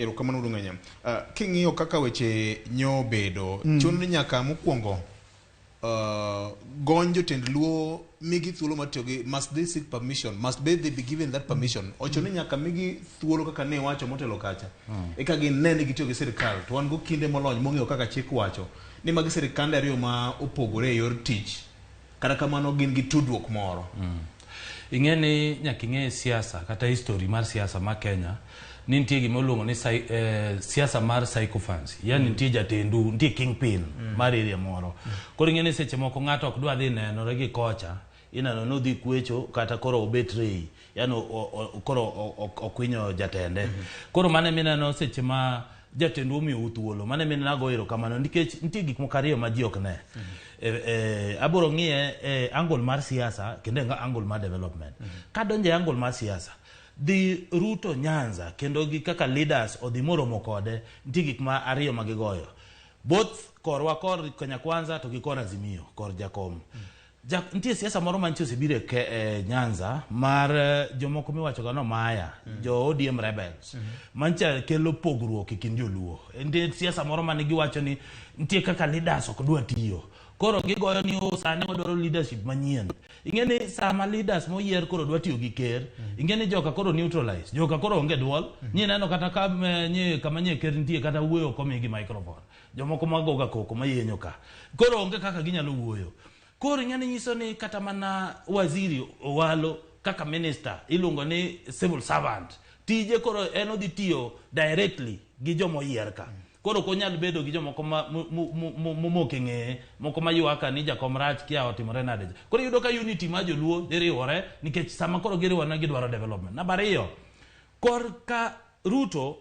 Erokamano uru ng'enya. King'iyo kaka weche nyobedo, chuno ni nyaka mokwongo gony jotend Luo migi thuolo mar tiyo gi must they seek permission must they be given that permission ochuno ni nyaka migi thuolo kaka ne iwacho motelo kacha eka gine ni gitiyo gi sirikal to wan go kinde molony mong'eyo kaka chik wacho ni magi sirikande ariyo ma opogore e yor tich kata kamano gin gi tudruok moro. Ing'e ni nyaka ing'e siasa kata history mar siasa ma Kenya ni nitie gima iluongo ni siasa mar sycophancy. Yani nitie jatendu, nitie kingpin mar area moro. Koro ing'e ni seche moko ng'ato ok dwa dhi nenore gi kocha, ineno ni odhi kwecho kata koro obetray, yani koro okwinyo jatende. Koro mano ema ineno seche ma jatendu omiyou thuolo, mano ema ineno agoyo erokamano nikech nitie gik moko ariyo ma ji ok ne. Abiro ng'iye e angle mar siasa kendo e angle mar development. Kadonjo e angle mar siasa, dhi Ruto Nyanza kendo gi kaka leaders odhi moromo kode, nitie gik ma ariyo ma gigoyo. Both korwa kor Kenya Kwanza to gi kor Azimio, kor Jakom. Nitie siasa moro mantie osebiro e Nyanza mar jomoko miwacho ga nomaya, jo ODM rebels. Mancha kelo pogruok e kind joluo. Nitie siasa moro mane giwacho ni nitie kaka leaders ok dwa tiyo. Koro gigoyo ni oh, sani wadwaro leadership manyien. Ing'e ni sama leaders moyier koro dwa tiyo gi ker, ing'e ni joka koro neutralize, joka koro onge duol. Nyi neno kata ka nyi kama nye ker nitie kata wuoyo ok omigi microphone. Jomoko magoga koko mayenyo ka. Koro onge kaka ginyalo wuoyo. Koro ing'e ni nyiso ni kata mana waziri Owalo kaka minister iluongo ni civil servant. Tije koro en odhi tiyo directly gi joma oyier ka. Koro ok onyal bedo gi jomoko ma momoko e ng'eye, moko ma ywak ni jakom rach kia otimore nade. Koro iyudo ka unity mar joluo dhi riwore nikech sama koro giriwore gidwaro development. Namba ariyo, korka Ruto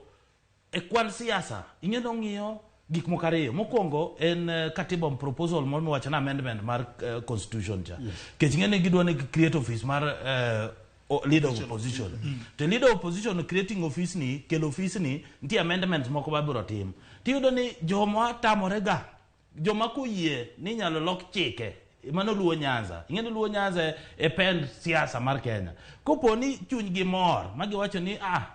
e kwan siasa, ing'e ni ong'iyo gik moko ariyo. Mokwongo en katiba proposal moro miwacho ni amendment mar constitution cha. Nikech ing'e ni gidwa ni create office mar leader of opposition. To leader of opposition creating office ni, kelo office ni, nitie amendments moko ma biro tim. Tiyudo ni joma tamore ga, joma koyie ni inyalo lok chike, mano Luo Nyanza. Ing'e ni Luo Nyanza e pend siasa mar Kenya. Kopo ni chunygi mor, ma giwacho ni ah,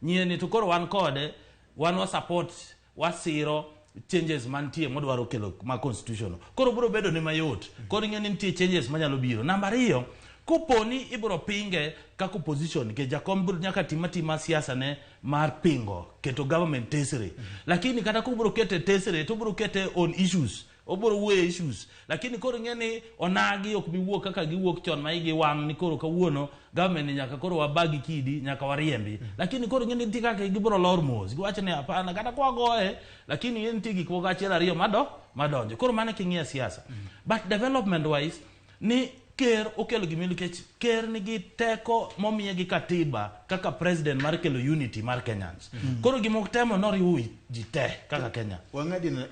nyieni to koro wan kode, wan wa support, wasiro changes mantie modwaro kelo ma constitution. Koro biro bedo ne mayot. Koro ing'e ni nitie changes manyalo biro. Namba ariyo, kopo ni ibiro pinge kaka opposition, nikech jakom biro nyaka tim atima siasa ne mar pingo keto government tesre. Lakini kata kobiro kete tesre, to obiro kete on issues. Obiro wuoyo e issues. Lakini koro ing'e ni onagi ok bi wuok kaka giwuok chon ma igi wang' ni koro kawuono government ni nyaka koro wabagi kidi, nyaka wariembi. Lakini koro ing'e ni nitie kaka gibiro lor mos. Giwacho ni hapana, kata kwagoye, lakini ing'e nitie gik moko achiel ariyo madonjo. Koro mano king'iyo siasa. But development wise, ni ker okelo gima nikech ker nigi teko momiye gi katiba kaka president mar kelo unity mar Kenyans. Koro gima otemo noriwo ji te kaka Kenya. Wang'adi na